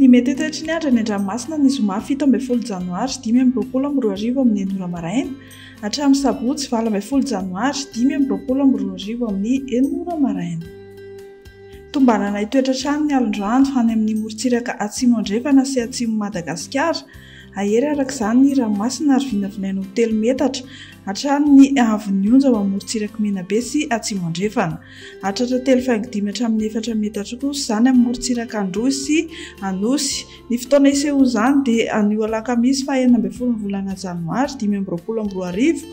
Ny mety ho toetry ny andro any an-dranomasina ny zoma 17 janoary 2025 amin'ny enina ora maraina hatramin'ny sabotsy 18 janoary 2025 amin'ny enina ora maraina. Tombanana hitoetra hatrany ny alon-drano any amin'ny morontsiraka atsimo andrefana sy atsimon'i Madagasikara. Hahery araka izany ny ranomasina ary vinavinaina ho telo metatra hatrany ny haavon'ny onja ao amin'ny morontsirak'i Menabe sy Atsimo Andrefana. Hahatratra telo faingo dimy hatramin'ny efatra metatra kosa izany amin'ny morontsiraka Androy sy Anosy. Ny fotoana hisehoan'izany dia anio alakamisy faha 16 ny volana janoary 2025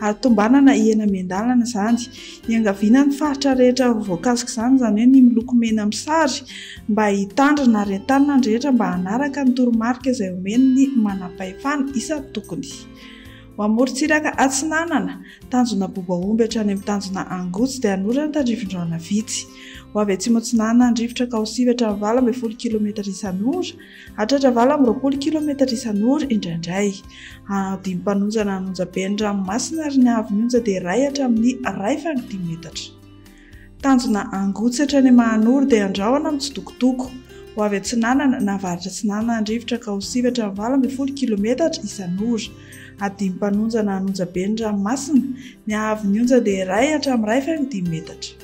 ary tombanana hihena miandalana izany. Iangaviana ny faritra rehetra voakasik'izany, izany hoe ny miloko mena amin'ny sary, mba hitandrina ary entanina ny rehetra mba hanaraka ny toromarika izay omen'ny manampahefana isan-tokony. Ho amorontsiraka atsinanana, tanjona Bobaomby hatrany amin'ny tanjona Angotsy dia hanorana tandrifin-drahona vitsy. Ho avy atsimo atsinanana ny rivotra ka ho sivy hatramin'ny 18 kilometatra isan'ora, Hatratra 28 kilometatra isan'ora indraindray. Dimy mpanonja na hanonja be ny ranomasina ary ny haavon'ny onja dia iray hatramin'ny iray faingo dimy metatra. Tanjona Angotsy hatrany Mahanoro dia andrahona mitsitokotoko. Ho avy atsinanana na avaratra atsinanana ny rivotra ka ho sivy hatramin'ny 18 kilometatra isan'ora. Adimy mpanonja na hanonja be ny ranomasina, ny haavon'ny onja dia iray hatramin'ny iray faingo dimy metatra.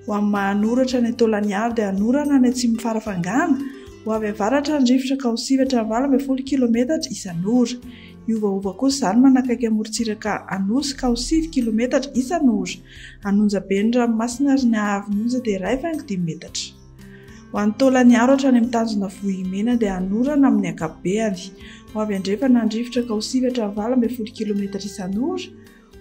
Ho amin'ny Mahanoro hatrany Taolagnaro dia hanorana any atsimon'i Farafangana, ho avy avaratra ny rivotra ka ho sivy hatramin'ny 18 kilometatra isan'ora. Hiovaova kosa izany manakaiky amorontsiraka Anosy ka ho sivy kilometatra isan'ora. Hanonja be ny ranomasina ary ny haavon'ny onja dia iray faingo dimy metatra. Ho an'i Taolagnaro hatrany amin'ny tanjona Vohimena dia hanorana amin'ny ankapobeany. Ho avy andrefana ny rivotra ka ho sivy hatramin'ny 18 kilometatra isan'ora.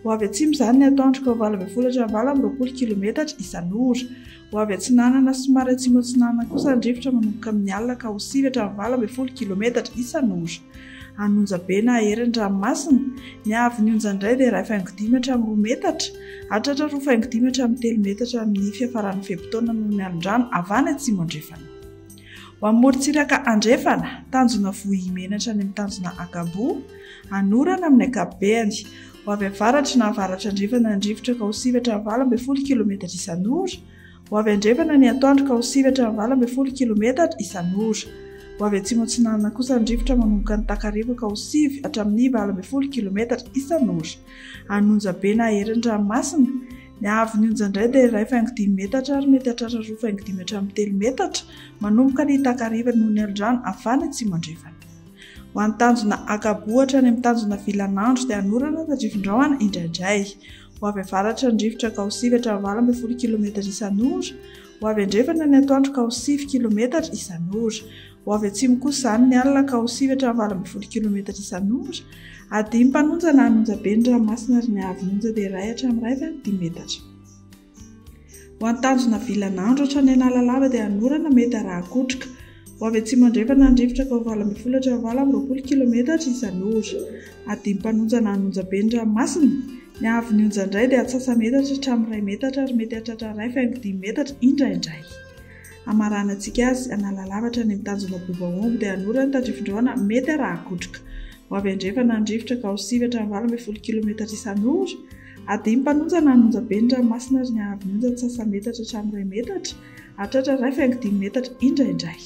Ho avy atsimo izany ny atoandro ka ho 18 hatramin'ny 28 kilometatra isan'ora. Ho avy atsinanana sy somary atsimo atsinanana kosa ny rivotra manomboka amin'ny alina ka ho sivy hatramin'ny 18 kilometatra isan'ora. An'onja be na hahery ny ranomasina. Ny haavon'ny onja indray dia iray faingo dimy hatramin'ny roa metatra, hahatratra roa faingo dimy hatramin'ny telo metatra amin'ny fiafaran'ny fe-potoana noho ny alon-drano avy any atsimo andrefana. Ho amin'ny morontsiraka andrefana, tanjona Vohimena hatrany amin'ny tanjona Ankaboa, Anorana amin'ny ankapobeny. Ho avy avaratra na avaratra andrefana ny rivotra ka ho sivy hatramin'ny 18 kilometatra isan'ora. Ho avy andrefana ny atoandro ka ho sivy hatramin'ny 18 kilometatra isan'ora. Ho avy atsimo atsinanana kosa ny rivotra manomboka ny takariva ka ho sivy hatramin'ny 18 kilometatra isan'ora. An'Onjabe na Herin'ny ranomasina, Ny haavon'ny onja indray dia iray faingo dimy metatra ary mety hahatratra roa faingo dimy hatramin'ny telo metatra manomboka ny takariva noho ny alondrano avy any atsimo andrefana. Ho an'ny tanjona Ankaboa hatrany amin'ny tanjona Vilanandro dia hanorana tandrifin-drahona indraindray. Ho avy avaratra ny rivotra ka ho sivy hatramin'ny 18 kilometatra isan'ora. Ho avy andrefana ny atoandro ka ho sivy kilometatra isan'ora. Ho avy atsimo kosa izany ny alina ka ho sivy hatramin'ny 18 kilometatra isan'ora. Adimy mpanonja na hanonja be ny ranomasina ary ny haavon'ny onja dia iray hatramin'ny iray faingo dimy metatra. Ho an'ny tanjona Vilanandro hatrany Analalava dia hanorana mety haraha-kotroka. Ho avy atsimo andrefana ny rivotra ka ho 18 hatramin'ny 28 kilometatra isan'ora. Adimy mpanonja na hanonja be ny ranomasina. Ny haavon'ny onja indray dia antsasa-metatra hatramin'ny iray metatra ary mety hahatratra iray faingo dimy metatra indraindray. Hamaranantsika azy, Analalava hatrany amin'ny tanjona Bobaomby dia hanorana tandrifin-drahona mety haraha-kotroka. Ho avy andrefana ny rivotra ka ho sivy hatramin'ny 18 kilometatra isan'ora. Adimy mpanonja na hanonja be ny ranomasina ary ny haavon'ny onja antsasa-metatra hatramin'ny iray metatra, hahatratra iray faingo dimy metatra indraindray.